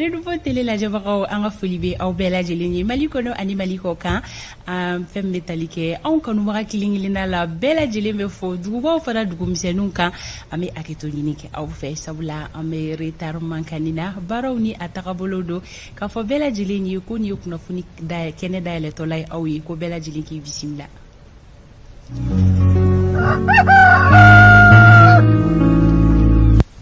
Renouveau télé lajɛbagaw, an ka foli bɛ aw bɛɛ lajɛlen ye Mali kɔnɔ ani Mali kɔ kan. An fɛn bɛ tali kɛ anw kanubaga kelen kelenna la, bɛɛ lajɛlen bɛ fo, dugubaw fara dugumisɛnninw kan. An bɛ hakɛto ɲini kɛ aw fɛ, sabula an bɛ retard mankanni na, baaraw ni a tagabolo don. K'a fɔ bɛɛ lajɛlen ye ko nin ye kunnafoni kɛnɛ dayɛlɛtɔla ye aw ye, ko bɛɛ lajɛlen k'i bisimila.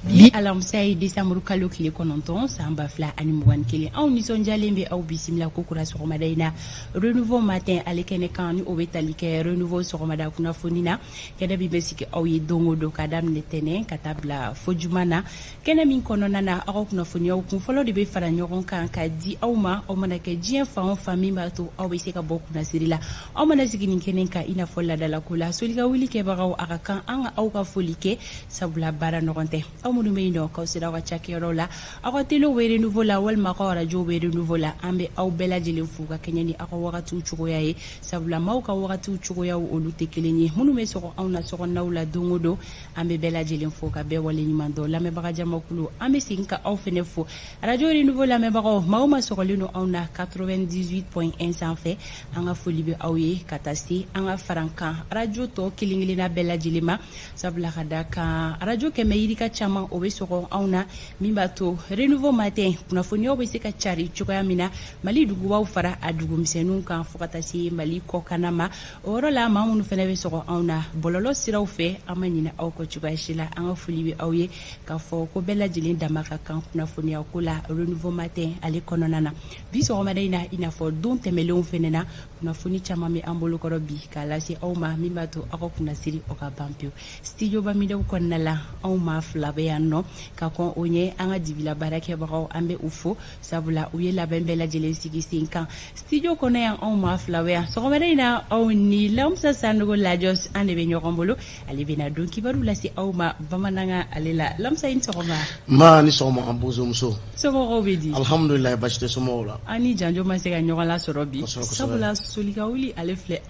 Bi alamisa ye desanburu kalo tile 9 san 2021. Anw nisɔndiyalen bɛ aw bisimila ko kura sɔgɔmada in na Renouveau Matin ale kɛnɛ kan, ni o bɛ tali kɛ Renouveau sɔgɔmada kunnafoni na. Kɛnɛ min bɛ sigi aw ye don o don ka daminɛ tɛnɛn ka taa bila fo juma na, kɛnɛ min kɔnɔna na aw ka kunnafoniyaw kunfɔlɔ de bɛ fara ɲɔgɔn kan ka di aw ma, aw mana kɛ diɲɛ fan o fan, min b'a to aw bɛ se ka bɔ kunnasiri la. Aw mana sigi nin kɛnɛ kan, i n'a fɔ laadalako la, solikawuli kɛbagaw, a ka kan an ka aw ka foli kɛ, sabula baara ɲɔgɔn tɛ. Aw minnu bɛ yen nɔ k'aw sera aw ka cakɛyɔrɔw la, aw ka telew bɛ Renouveau la walima aw ka arajow bɛ Renouveau la, an bɛ aw bɛɛ lajɛlen fo ka kɛɲɛ ni aw ka wagatiw cogoya ye, sabula maaw ka wagatiw cogoyaw olu tɛ kelen ye. Minnu bɛ sɔgɔ anw na sokɔnɔnaw la don o don, an bɛ bɛɛ lajɛlen fo ka bɛɛ waleɲuman dɔn. Lamɛnbaga jamakulu, an bɛ segin ka aw fɛnɛ fo. Arajo Renouveau lamɛnbagaw, maa o maa sɔgɔlen don anw na 98.1 sanfɛ, an ka foli bɛ aw ye, ka taa se an ka farankan arajo tɔ kelen kelenna bɛɛ lajɛlen ma, sabula ka da kan arajo 100 yirika caman o bɛ sɔgɔ anw na, min b'a to Renouveau Matin kunnafoniyaw bɛ se ka cari cogoya min na Mali dugubaw fara a dugumisɛnninw kan fo ka taa se Mali kɔkanna ma. O yɔrɔ la, maa minnu fana bɛ sɔgɔ anw na bɔlɔlɔ siraw fɛ, an ma ɲinɛ aw kɔ cogoya si la. An ka foli bɛ aw ye k'a fɔ ko bɛɛ lajɛlen dama ka kan kunnafoniya ko la Renouveau Matin ale kɔnɔna na. Bi sɔgɔmada in na, i n'a fɔ don tɛmɛnlenw fana na, kunnafoni caman bɛ an bolokɔrɔ bi k'a lase aw ma, min b'a to aw ka kunnasiri o ka ban pewu. Studio Bamidaw kɔnɔna la, anw maa fila bɛ yan nɔ ka kɔn o ɲɛ. An ka dibila baarakɛbagaw, an bɛ u fo, sabula u ye labɛn bɛɛ lajɛlen sigi sen kan studio kɔnɔ yan. Anw maa fila bɛ yan sɔgɔmada in na, aw ni Lamisa Sanogo Lajɔs, an de bɛ ɲɔgɔn bolo. Ale bɛna don kibaru lase aw ma bamanankan ale la. Lamisa, i ni sɔgɔma. Nba, ni sɔgɔma, an bozomuso. Somɔgɔw bɛ di? Alhamdulilayi, basi tɛ somɔgɔw la. An ni janjo ma se ka ɲɔgɔn lasɔrɔ bi, sabula solikawuli ale filɛ.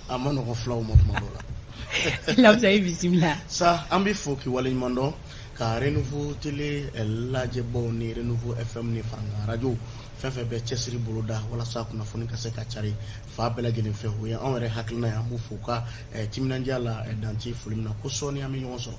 A ma nɔgɔn filaw ma tuma dɔw la. Lamisa, i bisimila. Sa, an bɛ fo k'i waleɲuman dɔn ka Renouveau télé lajɛbaw ni Renouveau FM ni farankan radio fɛn fɛn bɛ cɛsiri boloda walasa kunnafoni ka se ka cari fan bɛɛ lajɛlen fɛ. O ye anw yɛrɛ hakilina ye. An b'u fo ka timinandiya la, dan tɛ foli min na, ko sɔɔni an bɛ ɲɔgɔn sɔrɔ.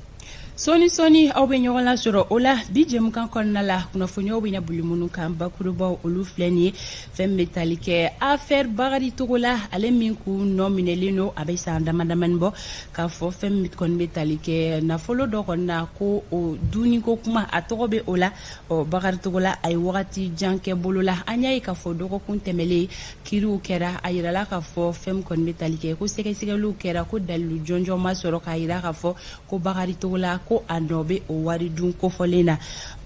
Sɔɔni sɔɔni aw bɛ ɲɔgɔn lasɔrɔ o la. Bi jɛmukan kɔnɔna la, kunnafoniyaw bɛna boli minnu kan bakurubaw, olu filɛ nin ye. Fɛn bɛ tali kɛ affaire Bakari Togola ale min kun nɔ minɛlen don, a bɛ san dama damani bɔ, k'a fɔ fɛn min kɔni bɛ tali kɛ nafolo dɔ kɔni na, ko o dunniko kuma a tɔgɔ bɛ o la. Ɔ, Bakari Togola a ye wagati jan kɛ bolo la. An y'a ye k'a fɔ dɔgɔkun tɛmɛlen kiriw kɛra, a yirala k'a fɔ fɛn min kɔni bɛ tali kɛ ko sɛgɛsɛgɛliw kɛra, ko dalilu jɔnjɔn ma sɔrɔ k'a yira k'a fɔ ko Bakari Togola ko a nɔ bɛ o wari dun kofɔlen na.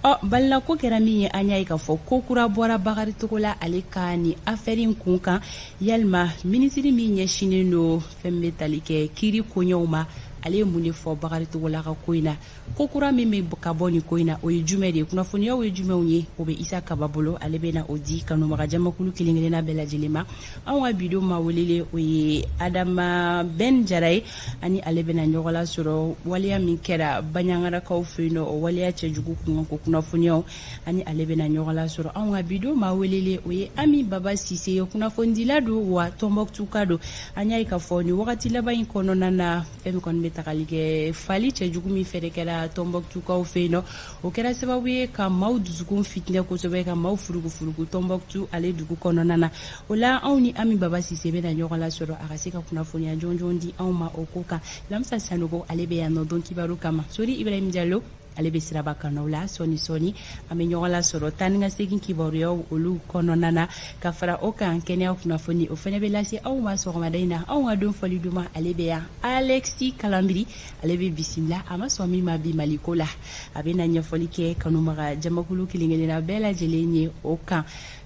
Ɔ, balinako kɛra min ye, an y'a ye k'a fɔ ko kura bɔra Bakari Togola ale ka nin affaire in kun kan. Yalima minisiri min ɲɛsinnen don fɛn bɛ tali kɛ kiri koɲɛw ma, ale ye mun de fɔ Bakari Togola ka ko in na? Ko kura min bɛ ka bɔ nin ko in na, o ye jumɛn de ye? Kunnafoniyaw ye jumɛnw ye? O bɛ Isa Kaba bolo, ale bɛna o di kanubaga jamakulu kelen kelenna bɛɛ lajɛlen ma. Anw ka bi don maa welelen, o ye Adama Ben Jara ye, ani ale bɛna ɲɔgɔn lasɔrɔ waleya min kɛra Baɲangarakaw fɛ yen nɔ, o waleya cɛjugu kunkanko kunnafoniyaw, ani ale bɛna ɲɔgɔn lasɔrɔ. Anw ka bi don maa welelen, o ye Ami Baba Sise ye, kunnafonidila don wa Tɔnbɔkutuka don. An y'a ye k'a fɔ nin wagati laban in kɔnɔna na, fɛn min kɔni bɛ tagali kɛ fali cɛjugu min fɛnɛ kɛra Tɔnbɔkutukaw fɛ yen nɔ, o kɛra sababu ye ka maaw dusukun fitinɛ kosɛbɛ, ka maaw furugufurugu Tɔnbɔkutu ale dugu kɔnɔna na. O la, anw ni Ami Baba Sise bɛna ɲɔgɔn lasɔrɔ, a ka se ka kunnafoniya jɔnjɔn di anw ma o ko kan. Lamisa Sanogo ale bɛ yan nɔ don kibaru kama. Sori Ibrahim Jalo ale bɛ siraba kanaw la. Sɔɔni sɔɔni an bɛ ɲɔgɔn lasɔrɔ taa ni ka segin kibaruyaw olu kɔnɔna na. Ka fara o kan, kɛnɛya kunnafoni o fana bɛ lase aw ma sɔgɔmada in na. Anw ka don fɔli duman ale bɛ yan, Alexis Kalambiri ale bɛ bisimila. A ma sɔn min ma bi Maliko la, a bɛ na ɲɛfɔli kɛ kanubaga jamakulu kelen kelenna bɛɛ lajɛlen ye o kan.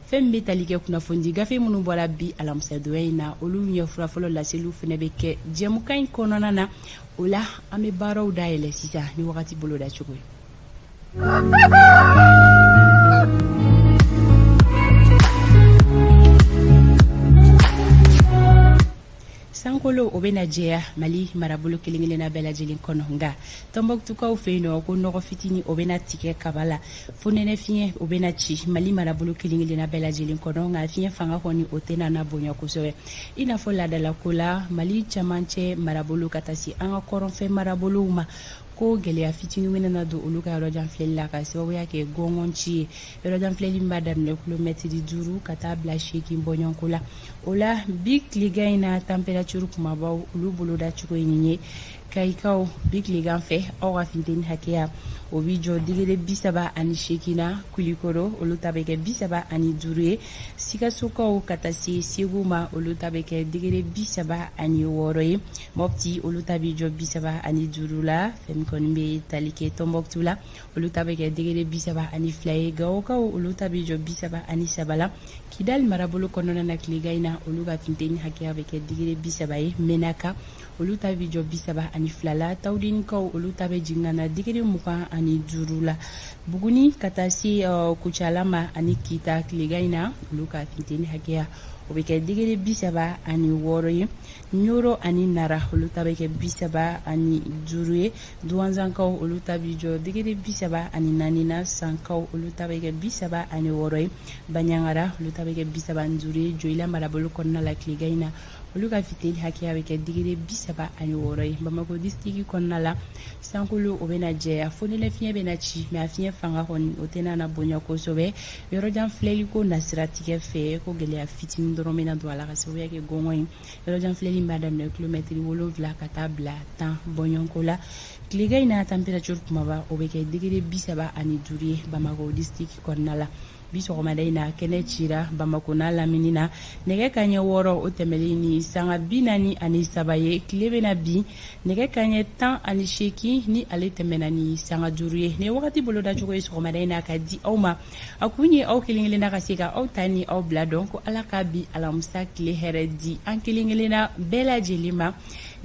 Fɛn min bɛ tali kɛ kunnafonidi gafe minnu bɔra bi alamisadonya in na, olu ɲɛfura fɔlɔ laseliw fana bɛ kɛ jɛmukan in kɔnɔna na. O la, an bɛ baaraw dayɛlɛ sisan ni wagati boloda cogo ye. San Sankolo o bɛna jɛya Mali marabolo kelen kelenna bɛɛ lajɛlen kɔnɔ, nka Tɔnbɔkutukaw fɛ yen nɔ, ko nɔgɔ fitinin o bɛna tigɛ kaba la. Fonɛnɛ fiɲɛ o bɛna ci Mali marabolo kelen kelenna bɛɛ lajɛlen kɔnɔ, nka fiɲɛ fanga kɔni o tɛna na bonya kosɛbɛ. I n'a fɔ laadalako la, Mali camancɛ marabolo ka taa se an ka kɔrɔnfɛ marabolow ma, ko gɛlɛya fitinin bɛna na don olu ka yɔrɔjan filɛli la ka sababuya kɛ gɔngɔnci ye. Yɔrɔjan filɛli min b'a daminɛ kilomɛtiri 5 ka taa bila 8 bɔɲɔgɔnko la. O la bi tilegan in na, tanperatiri kumabaw olu boloda cogo ye nin ye. Kayikaw, bi tilegan fɛ, aw ka funteni hakɛya o bɛ jɔ degré 38 na. Kulikoro, olu ta bɛ kɛ 35 ye. Sikasokaw ka taa se Segu ma, olu ta bɛ kɛ degré 36 ye. Mɔpti, olu ta bɛ jɔ 35 la. Fɛn min kɔni bɛ tali kɛ Tɔnbɔkutu la, olu ta bɛ kɛ degré 32 ye. Gawokaw, olu ta bɛ jɔ 33 la. Kidali marabolo kɔnɔna na, tilegan in na, olu ka funteni hakɛya bɛ kɛ degré 30 ye. Menaka, olu ta bɛ jɔ 32 la. Tawudenikaw, olu ta bɛ jigin ka na degré 25 la. Buguni ka taa se Kucala ma ani Kita, tilegan in na, olu ka funteni hakɛya o bɛ kɛ degré 36 ye. Ɲoro ani Nara, olu ta bɛ kɛ 35 ye. Duwanzankaw, olu ta bɛ jɔ degré 34 na. Sankaw, olu ta bɛ kɛ 36 ye. Baɲangara, olu ta bɛ kɛ 35 ye. Joyila marabolo kɔnɔna la, tilegan in na, olu ka funteni hakɛya bɛ kɛ degré 36 ye. Bamakɔ distriki kɔnɔna la, sankolo o bɛna jɛya, fonɛnɛ fiɲɛ bɛna ci, mais a fiɲɛ fanga kɔni o tɛna na bonya kosɛbɛ. Yɔrɔjan filɛliko nasiratigɛ fɛ, ko gɛlɛya fitinin dɔrɔn bɛna don a la ka sababuya kɛ gɔngɔn ye. Yɔrɔjan filɛli b'a daminɛ kilomɛtiri 7 ka taa bila 10 bɔɲɔgɔnko la. Tilegan in na, tanperatiri kumaba o bɛ kɛ degré 35 ye Bamakɔ distriki kɔnɔna la. Bi sɔgɔmada in na, kɛnɛ cira Bamakɔ n'a lamini na nɛgɛ kaɲɛ 6 o tɛmɛlen ni sanga 43 ye. Tile bɛna bin nɛgɛ kaɲɛ 18 ni ale tɛmɛna ni sanga 5 ye. Nin wagati bolodacogo ye sɔgɔmada in na ka di aw ma. A kun ye aw kelen kelenna ka se ka aw ta ni aw bila dɔn. Ko Ala ka bi alamisa tile hɛrɛ di an kelen kelenna bɛɛ lajɛlen ma.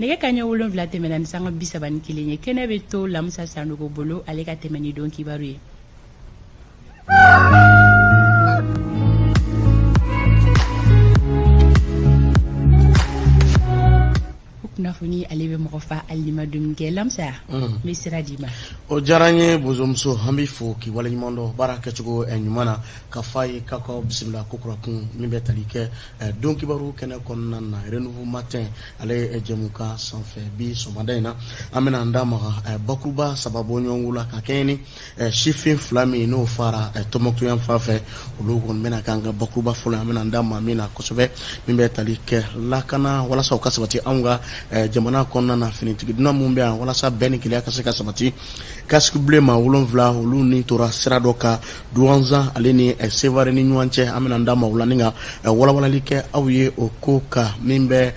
Nɛgɛ kaɲɛ 7 tɛmɛna ni sanga 31 ye. Kɛnɛ bɛ to Lamusa Sanogo bolo, ale ka tɛmɛ ni don kibaru ye. O kunnafoni ale bɛ mɔgɔ fa hali n'i ma dumuni kɛ. Lamisa, n bɛ sira d'i ma. O diyara n ye, bozomuso. An b'i fo k'i waleɲuman dɔn baara kɛcogo ɲuman na, ka f'a ye k'a k'aw bisimila ko kura kun min bɛ tali kɛ don kibaru kɛnɛ kɔnɔna na, Renouveau Matin ale jɛmukan sanfɛ. Bi sɔgɔmada in na, an bɛna an da maga bakuruba saba bɔɲɔgɔnko la ka kɛɲɛ ni sifin fila min n'o fara Tɔnbɔkutu yan fan fɛ. Olu kɔni bɛna k'an ka bakuruba fɔlɔ. An bɛna an da maa min na kosɛbɛ, min bɛ tali kɛ lakana walasa u ka sabati anw ka jamana kɔnɔna na, finitigi dunan minnu bɛ yan, walasa bɛn ni kelenya ka se ka sabati. Casque bleu maa 7, olu ni tora sira dɔ kan Duwanzan ale ni Sevare ni ɲɔgɔn cɛ. An bɛna an da maa o la ni ka walawalali kɛ aw ye o ko kan, min bɛ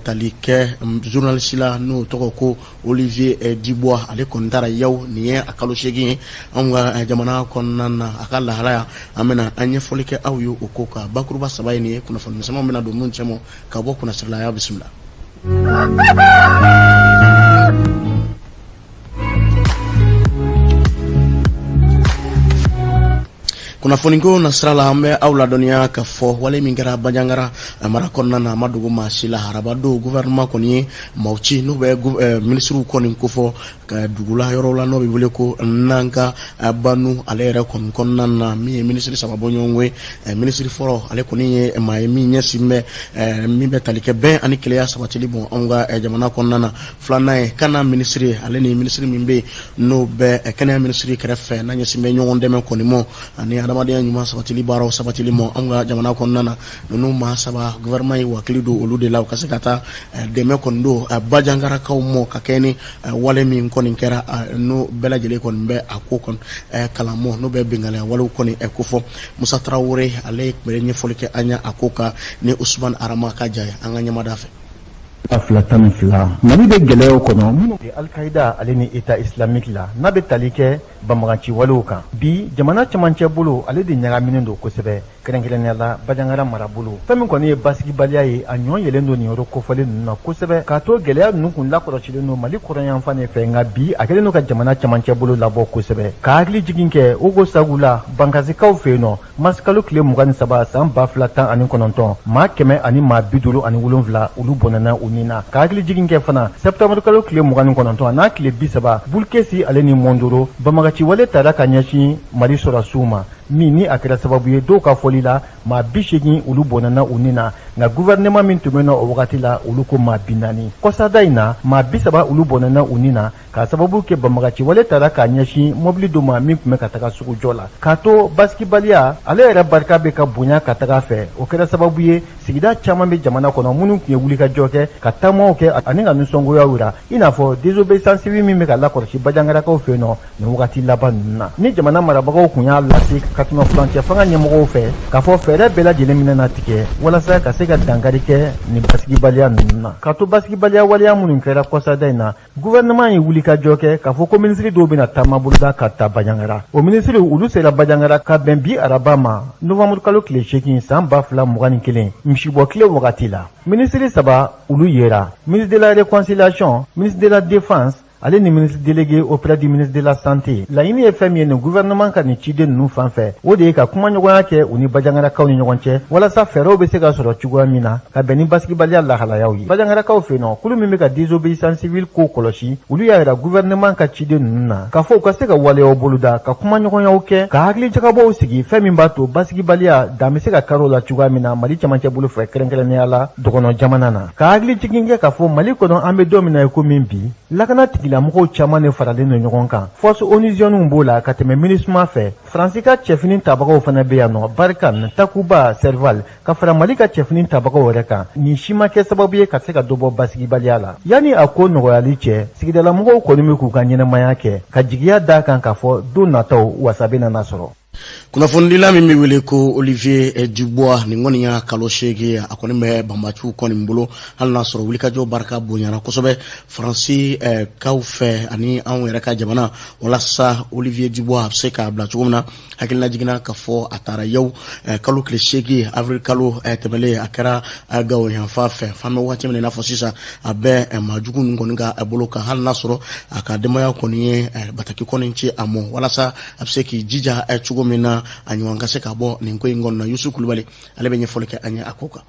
tali kɛ journaliste la n'o tɔgɔ ko Olivier Dubois. Ale kɔni taara Yawu, nin ye a kalo 8 ye anw ka jamana kɔnɔna na. A ka lahalaya, an bɛna an ɲɛfɔli kɛ aw ye o ko kan. Bakuruba saba ye nin ye, kunnafoni misɛnmanw bɛna don minnu cɛma ka bɔ kunnasirila. Y'a bisimila. Kunnafoniko nasira la, an bɛ aw ladɔnniya ka fɔ wale min kɛra Banjagara mara kɔnɔna na, a ma dogo maa si la. Araba don, gouvernement kɔni ye maaw ci n'u bɛ minisiriw kɔni kofɔ ka dugula yɔrɔ la n'o bɛ wele ko Nanka Banu. Ale yɛrɛ kɔni kɔnɔna na, min ye minisiri saba bɔɲɔgɔnko ye, minisiri fɔlɔ, ale kɔni ye maa ye min ɲɛsin bɛ min bɛ tali kɛ bɛn ani kelenya sabatili bɔ anw ka jamana kɔnɔna na. Filanan ye kana minisiri, ale ni minisiri min bɛ yen n'o bɛ kɛnɛya minisiri kɛrɛfɛ, n'a ɲɛsin bɛ ɲɔgɔn dɛmɛ kɔni mɔ ani adamadenya ɲuman sabatili baaraw sabatili mɔ anw ka jamana kɔnɔna na. Ninnu maa saba, gouvernement ye wakili don olu de la u ka se ka taa dɛmɛ kɔni don Bajangarakaw mɔ ka kɛ ni wale min kɔni kɛra, n'o bɛɛ lajɛlen kɔni bɛ a ko kɔni kalamɔ, n'o bɛ binkanni walew kɔni kofɔ. Musa Tarawele, ale tun bɛ ɲɛfɔli kɛ an ye a ko kan ni Usumani Arama ka ja ye an ka ɲɛmada fɛ. 2012, Mali bɛ gɛlɛyaw kɔnɔ minnu Al-Qaïda ale ni État islamique la, n'a bɛ tali kɛ banbaganciwalew kan. Bi, jamana cɛmancɛ bolo ale de ɲagaminen don kosɛbɛ. Kɛrɛnkɛrɛnnenya la Bajangara marabolo, fɛn min kɔni ye basigibaliya ye, a ɲɔ yelen don nin yɔrɔ kofɔlen ninnu na kosɛbɛ, k'a to gɛlɛya ninnu kun lakɔlɔsilen don Mali kɔrɔnyanfan de fɛ, nka bi a kɛlen don ka jamana camancɛ bolo labɔ kosɛbɛ. Ka hakili jigin kɛ Ogosagu la Bankasikaw fɛ yen nɔ, marisikalo tile 23 san 2019, maa 157 olu bɔnɛna u ni na. Ka hakili jigin kɛ fana, sɛptanburukalo tile 29 n'a tile 30, Bulukesi ale ni Mɔndoro, banbagaciwale tara ka ɲɛsin Mali sɔrɔdasiw ma, min ni a kɛra sababu ye, dɔw ka fɔli la, maa 80 olu bɔnɛna u ni na, nka gouvernement min tun bɛ nɔ o wagati la, olu ko maa 40. Kɔsada in na, maa 30 olu bɔnɛna u ni na k'a sababu kɛ banbagaciwale tara k'a ɲɛsin mɔbili dɔ ma min tun bɛ ka taga sugujɔ la. K'a to basigibaliya ale yɛrɛ barika bɛ ka bonya ka taga fɛ, o kɛra sababu ye sigida caman bɛ jamana kɔnɔ minnu tun ye wulikajɔ kɛ ka taamaw kɛ ani ka nisɔngoyaw jira, i n'a fɔ désobéissance civile min bɛ ka lakɔlɔsi Bajangarakaw fɛ yen nɔ nin wagati laban ninnu na. Ni jamana marabagaw tun y'a lase ka tɛmɛ furancɛ fanga ɲɛmɔgɔw fɛ k'a fɔ fɛɛrɛ bɛɛ lajɛlen minɛ na tigɛ walasa ka se ka dankari kɛ nin basigibaliya ninnu na. K'a to basigibaliya waleya minnu kɛra kɔsada in na, gouvernement ye wulikajɔ kɛ k'a fɔ ko minisiri dɔw bɛna taama boloda ka taa Bajangara. O minisiri olu sera Bajangara ka bɛn bi araba ma, novembre kalo tile 8 san 2021, misibɔ tile wagati la. Minisiri saba olu yera: ministre de la Réconciliation, ministre de la Défense ale ni ministre délégué auprès du ministre de la Santé. Laɲini ye fɛn min ye nin gouvernement ka nin ciden ninnu fan fɛ, o de ye ka kumaɲɔgɔnya kɛ u ni Bajangarakaw ni ɲɔgɔn cɛ, walasa fɛɛrɛw bɛ se ka sɔrɔ cogoya min na ka bɛn ni basigibaliya lahalayaw ye Bajangarakaw fɛ yen nɔ. Kulu min bɛ ka désobéissance civile ko kɔlɔsi, olu y'a yira gouvernement ka ciden ninnu na k'a fɔ u ka se ka waleyaw boloda, ka kumaɲɔgɔnyaw kɛ, ka hakili jagabɔw sigi, fɛn min b'a to basigibaliya dan bɛ se ka kari o la cogoya min na Mali camancɛ bolo fɛ, kɛrɛnkɛrɛnnenya la dɔgɔnɔ jamana na. Ka hakili jigin kɛ k'a fɔ Mali kɔnɔ, an bɛ don min na i ko min bi, lakana tigilamɔgɔw caman de faralen don ɲɔgɔn kan. Force onusienw b'o la ka tɛmɛ MINUSMA fɛ, Faransi ka cɛfini tabagaw fana bɛ yan nɔ, Barkhane, Takuba, Serval, ka fara Mali ka cɛfini tabagaw yɛrɛ kan. Nin si ma kɛ sababu ye ka se ka dɔ bɔ basigibaliya la. Yanni a ko nɔgɔyali cɛ, sigidalamɔgɔw kɔni bɛ k'u ka ɲɛnamaya kɛ ka jigiya da kan k'a fɔ don nataw wasa bɛ nana sɔrɔ. Kunnafonidila min bɛ wele ko Olivier Dubois, nin kɔni y'a kalo 8, a kɔni bɛ banbaciw kɔni bolo, hali n'a sɔrɔ wulikajɔ barika bonyana kosɛbɛ Faransi kaw fɛ ani anw yɛrɛ ka jamana, walasa Olivier Dubois a bɛ se k'a bila cogo min na. Hakilina jiginna ka fɔ a taara yaw kalo tile 8 avril kalo tɛmɛlen, a kɛra Gawo yanfan fɛ. Fan bɛ waati min na i n'a fɔ sisan, a bɛ maajugu ninnu kɔni ka bolo kan, hali n'a sɔrɔ a ka denbaya kɔni ye bataki kɔni ci a ma walasa a bɛ se k'i jija cogo min na a ɲɔgɔn ka se ka bɔ nin ko in kɔnɔ na. Yusu Kulubali, ale bɛ ɲɛfɔli kɛ an ye a ko kan.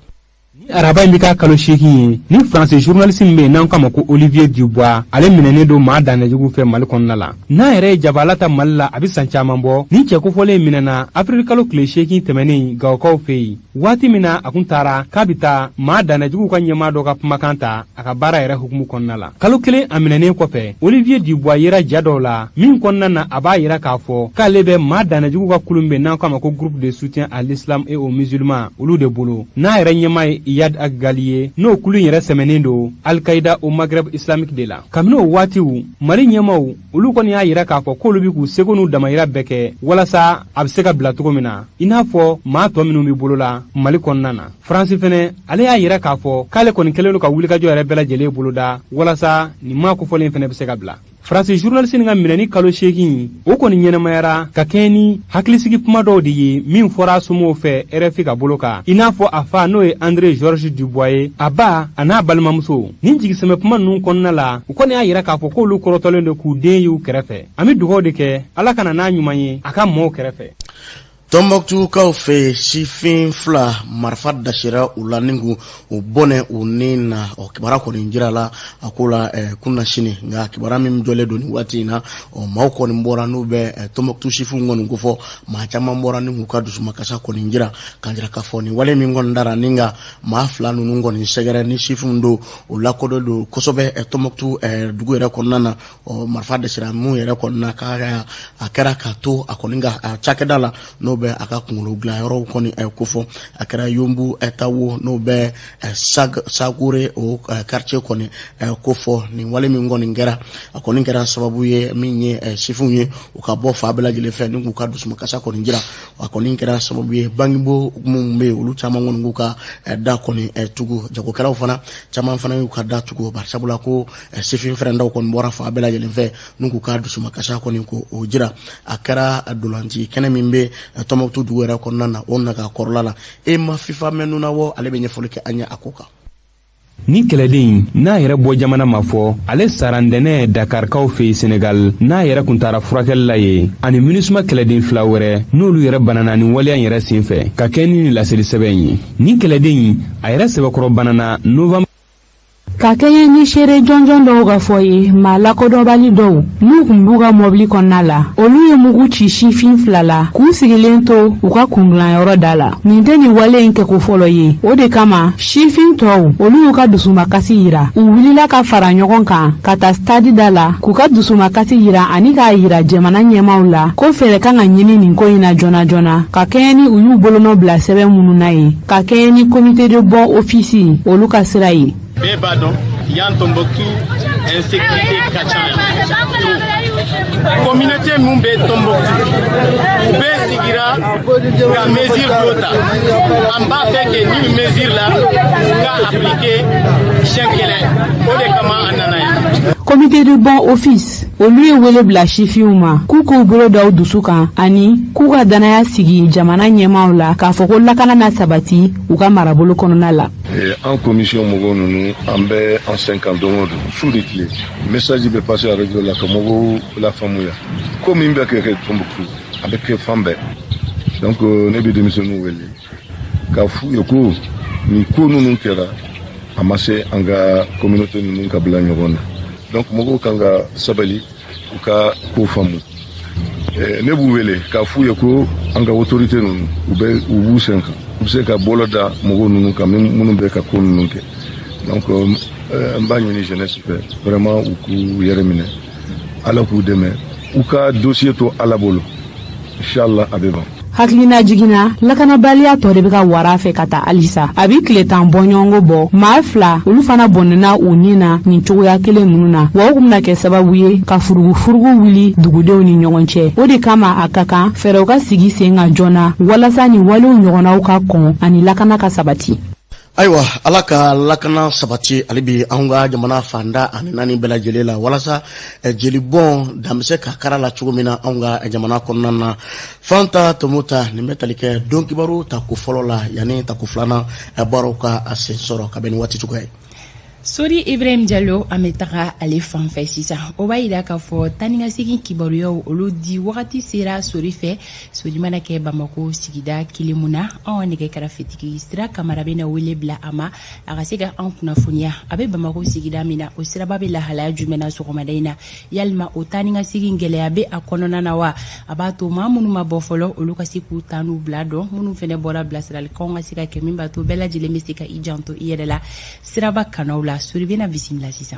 Ni araba in bɛ k'a kalo 8 ye ni Faransi journaliste min bɛ yen n'an k'a ma ko Olivier Dubois, ale minɛnen don maa dannajugu fɛ Mali kɔnɔna la. N'a yɛrɛ ye jabala ta Mali la, a bɛ san caman bɔ. Ni cɛ kofɔlen minɛna avril kalo tile 8 tɛmɛnen Gawokaw fɛ yen, waati min na a kun taara k'a bɛ taa maa dannajuguw ka ɲɛmaa dɔ ka kumakan ta a ka baara yɛrɛ hukumu kɔnɔna la. Kalo kelen a minɛnen kɔfɛ, Olivier Dubois yera ja dɔw la min kɔnɔna na a b'a yira k'a fɔ k'ale bɛ maa dannajugu ka kulu min bɛ n'an k'a ma ko Groupe de soutien à l'islam et aux musulmans, olu de bolo, n'a yɛrɛ ɲɛmaa ye Iyad Ag Ghali ye, n'o kulu in yɛrɛ sɛmɛnen don Al-Qaïda au Maghreb islamique de la. Kabini o waatiw, Mali ɲɛmaw olu kɔni y'a yira k'a fɔ k'olu bɛ k'u seko n'u damayira bɛɛ kɛ walasa a bɛ se ka bila cogo min na, i n'a fɔ maa tɔ minnu bɛ bolo la Mali kɔnɔna na. Faransi fɛnɛ, ale y'a yira k'a fɔ k'ale kɔni kɛlen don ka wulikajɔ yɛrɛ bɛɛ lajɛlen boloda walasa nin maa kofɔlen fɛnɛ bɛ se ka bila. Faransi journaliste ka minɛni kalo 8, o kɔni ɲɛnamayara ka kɛɲɛ ni hakilisigi kuma dɔw de ye min fɔra a somɔgɔw fɛ RFI ka bolo kan, i n'a fɔ a fa, n'o ye André Georges Dubois ye, a ba a n'a balimamuso. Nin jigisɛmɛ kuma ninnu kɔnɔna la, u kɔni y'a yira k'a fɔ k'olu kɔrɔtɔlen don k'u den y'u kɛrɛfɛ. An bɛ dugaw de kɛ, Ala ka na n'a ɲuman ye a ka mɔɔw kɛrɛfɛ. Tɔnbɔkutukaw fɛ yen, sifin fila marifa dasira u la ni k'u u bɔnɛ u ni na. Ɔ, kibaruya kɔni jira la a ko la kunna sini, nka kibaruya min jɔlen don nin waati in na, ɔ, maaw kɔni bɔra n'u bɛ Tɔnbɔkutu sifinw kɔni kofɔ. Maa caman bɔra ni k'u ka dusumakasa kɔni jira k'a jira k'a fɔ nin wale min kɔni dara ni ka maa fila ninnu kɔni sɛgɛrɛ ni sifinw don, o lakodɔn don kosɛbɛ Tɔnbɔkutu dugu yɛrɛ kɔnɔna na. Ɔ, marifa dɛsɛra mun yɛrɛ kɔni na, k'a a kɛra k'a to a kɔni ka a cakɛda la, n'o bɛ a ka kunkolo dilan yɔrɔw kɔni kofɔ. A kɛra Yombu Tawo, n'o bɛ Sagore o quartier kɔni kofɔ. Nin wale min kɔni kɛra, a kɔni kɛra sababu ye min ye sifinw ye u ka bɔ fa bɛɛ lajɛlen fɛ ni k'u ka dusumakasa kɔni jira. A kɔni kɛra sababu ye bangibo minnu bɛ yen, olu caman kɔni k'u ka da kɔni tugu. Jagokɛlaw fana caman fana y'u ka da tugu, bari sabula ko sifin fɛrɛndaw kɔni bɔra fan bɛɛ lajɛlen fɛ n'u k'u ka dusumakasa kɔni ko o jira. A kɛra dolanci kɛnɛ min bɛ Tɔnbɔkutu dugu yɛrɛ kɔnɔna na, o naga kɔrɔla la. E ma fifa mɛnunawɔ, ale bɛ ɲɛfɔli kɛ an ye a ko kan. Ni kɛlɛden n'a yɛrɛ bɔ jamana ma fɔ, ale sara ntɛnɛ Dakarikaw fɛ yen Senegal, n'a yɛrɛ kun taara furakɛli la yen, ani MINUSMA kɛlɛden fila wɛrɛ n'olu yɛrɛ banana ni waleya yɛrɛ sen fɛ ka kɛ ni laseli sɛbɛn ye. Ni kɛlɛden a yɛrɛ sɛbɛkɔrɔ banana novembre. Ka kɛɲɛ ni seere jɔnjɔn dɔw ka fɔ ye, maa lakodɔnbali dɔw n'u kun b'u ka mɔbili kɔnɔna la, olu ye mugu ci sifin fila la k'u sigilen to u ka kundilanyɔrɔ da la. Nin tɛ nin wale in kɛko fɔlɔ ye. O de kama sifin tɔw, olu y'u ka dusumakasi yira. U wulila ka fara ɲɔgɔn kan ka taa stadi da la k'u ka dusumakasi yira ani k'a yira jamana ɲɛmaw la ko fɛɛrɛ kan ka ɲini nin ko in na joona joona, ka kɛɲɛ ni u y'u bolonɔ bila sɛbɛn minnu na ye, ka kɛɲɛ ni Comité de bon office olu ka sira ye. Bɛɛ b'a dɔn, yan Tombouctou, insécurité ka ca yan trop. Communauté mun bɛ Tombouctou, u bɛɛ sigira ka mesure dɔ ta. An b'a fɛ que ni mesure la u ka appliquer siɲɛ kelen. O de kama an nana yan. Comité de bon office, olu ye wele bila sifinw ma k'u k'u bolo da u dusu kan ani k'u ka danaya sigi jamana ɲɛmaw la k'a fɔ ko lakana na sabati u ka marabolo kɔnɔna la. An commission mɔgɔw ninnu, an bɛ an sen kan don o don, su ni tile. Message bɛ passer radio la ka mɔgɔw lafaamuya ko min bɛ kɛ Tombouctou, a bɛ kɛ fan bɛɛ. Donc ne bɛ denmisɛnninw wele k'a f'u ye ko nin ko ninnu kɛra, a ma se an ka communauté ninnu ka bila ɲɔgɔn na. Donc mɔgɔw kan ka sabali, u ka ko faamu. Ne b'u wele k'a f'u ye ko an ka autorité ninnu, u bɛ u b'u sen kan, u bɛ se ka bolo da mɔgɔw ninnu kan minnu bɛ ka ko ninnu kɛ. Donc n b'a ɲini jeunesse fɛ vraiment, u k'u yɛrɛ minɛ, Ala k'u dɛmɛ, u ka dossier to Ala bolo, inshallah a bɛ ban. Hakilina jiginna, lakanabaliya tɔ de bɛ ka wara fɛ ka taa halisa. A bi tile 10 bɔɲɔgɔnko bɔ, maa fila olu fana bɔnɛna u ni na nin cogoya kelen ninnu na, wa o kun bɛna kɛ sababu ye ka furugufurugu wuli dugudenw ni ɲɔgɔn cɛ. O de kama a ka kan fɛɛrɛw ka sigi sen kan joona walasa nin walew ɲɔgɔnnaw ka kɔn ani lakana ka sabati. Ayiwa, Ala ka lakana sabati ale bi anw ka jamana fanda ani naani bɛɛ lajɛlen la, walasa jelibɔn dan bɛ se ka kara la cogo min na anw ka jamana kɔnɔna na. Fanta Tomota, nin bɛ tali kɛ don kibaru tako fɔlɔ la yanni tako filanan baaraw ka a sen sɔrɔ ka bɛn ni waati cogoya ye. Sori Ibrahim Jalo, an bɛ taga ale fan fɛ sisan. O b'a yira k'a fɔ taa ni ka segin kibaruyaw, olu di wagati sera Sori fɛ. Sori mana kɛ Bamako sigida kelen mun na, anw ka nɛgɛ kɛrɛfɛtigi Sira Kamara bɛna wele bila a ma, a ka se ka an kunnafoniya a bɛ Bamako sigida min na, o siraba bɛ lahalaya jumɛn na sɔgɔmada in na. Yalima o taa ni ka segin gɛlɛya bɛ a kɔnɔna na wa? A b'a to maa minnu ma bɔ fɔlɔ, olu ka se k'u ta n'u bila dɔn, minnu fɛnɛ bɔra, bilasiralikanw ka se ka kɛ min b'a to bɛɛ lajɛlen bɛ se ka i janto i yɛrɛ la siraba kanaw la. Sori bɛna bisimila sisan.